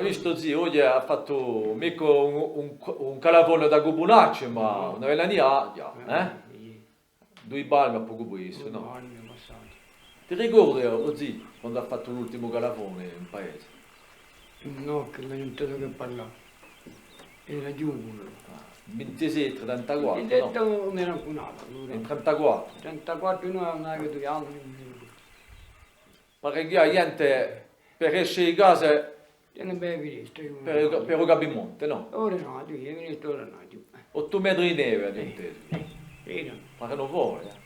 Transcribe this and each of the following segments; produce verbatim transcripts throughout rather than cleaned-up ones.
Vistu, zì, oghje hà fattu micca un, un, un calavone da cubunacci, ma una bella niaghja, eh? Dui palmi à pocu pressu, nò? Dui palmi passati. Ti ricordi, o zì, quandu hà fattu l'ultimu calavone in paese? Nò, chì m'hè intesu chè parlà. Era ghjovanu. Ah, vintisette, trentaquattru, nò? Vintisette ùn era ancu natu, allora. In trentaquattru? Trentaquattru, nò, ùn avevi dui anni, ùn mi ricordu. Pare chì a ghjente per esce di casa per, per u Capimonte, nò? Ora nò, hè vistu, ora nò. Ottu metri di neve, aghju intesu. Pare ùn vole, eh.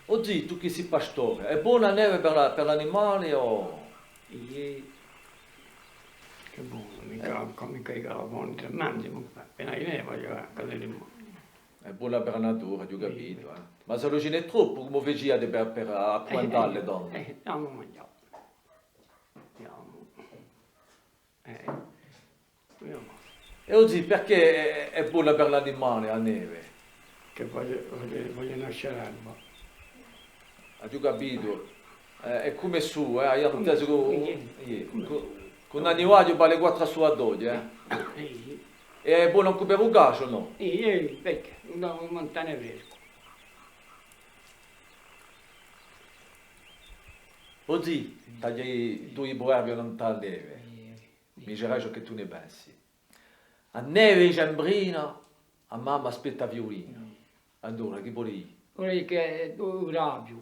O zì, tù chì sì pastore, hè bona a neve per la, per l'animali o? Iè. Chì bona, micca, micca i calavoni tremendi, ma appena di neve, ghjè, chì l'animali. Hè bona per a natura, aghju capitu, eh. Ma s'ellu ci n'hè troppu, cumu faciate per, per accuntà le donne? Eh, eh, andiamu, andiamu. Andiamu. Eh, andiamu. È o zì, perchè hè, hè bona per l'animali a neve? Chì vole, vole, vole nasce l'erba. Aghju capitu. Eh, hè cum'è sù, eh, aghju intesu cù, iè, cù, cù un annivaghju vale quattru sù à doghje, eh. Iè. È hè bona ancu per u casgiu, nò? Iè, perchè? Ùn, ùn mantene frescu. O zì, t'aghju dui pruverbii nant'à a neve. Iè. Mi diraghju ciò chì tù ne pensi. A neve hè cembrina, a mamma aspetta a fiulina. Allora, chì vole dì? Vole dì chì, eh, dura più.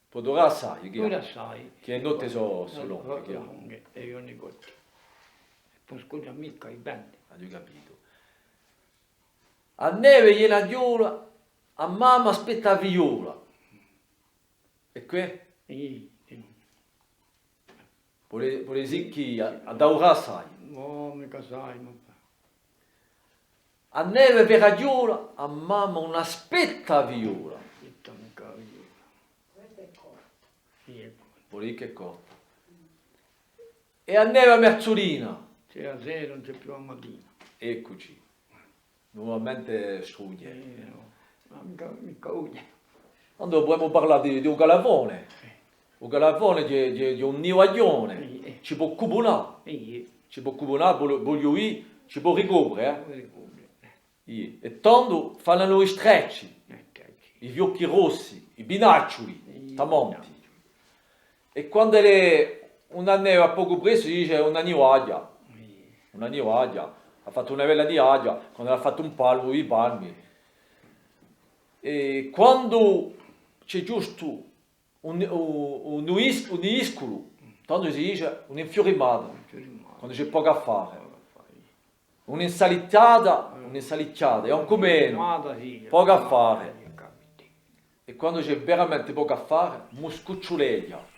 Pò durà assai, chì hè? Dura assai. Chì e notte sò, sò longhe, chì hè? Longhe, è ghjorni corti. È pò scurre micca, dipende. Aghju capitu. A neve hè ghjena ghjola, a mamma aspetta a figliola. È què? Iè, iè. Vole, vole dì chì hà, hà da durà assai. Nò, micca assai, ma... A neve hè vera ghjola, a mamma ùn aspetta a figliola. Aspetta micca a figliola. Iè. Vole dì chì hè corta. È a neve hè merzulina. S'hè a sera, ùn ci hè più a matina. Eccuci. Nurmalmente strugne. Eh, nò. Ma micca, micca oghje. Allora pudemu parlà di, di u calavone. Sì. U calavone hè, hè, hè un nivaghjone. Sì, eh. Ci pò cubunà. Sì, eh. Ci pò cubunà, pò, pò ghjuvì, ci pò ricopre, eh. Pò ricopre. Iè. È tandu falanu i strecci, i fiocchi rossi, i pinacciuli, tamanti. È quand'ellu hè una neve à pocu pressu, si dice una nivaghja. Una nivaghja. Hà fattu una bella nivaghja, quand'ellu hà fattu un palmu, dui palmi. È quandu ci hè ghjustu un, un, un is-, un isculu, tandu si dice un'infiurimata, quandu ci hè pocu à fà. Un'insalicchiata, un'insalicchiata, è ancu menu, pocu à fà. È quandu ci hè veramente pocu à fà, muscucciuleghja.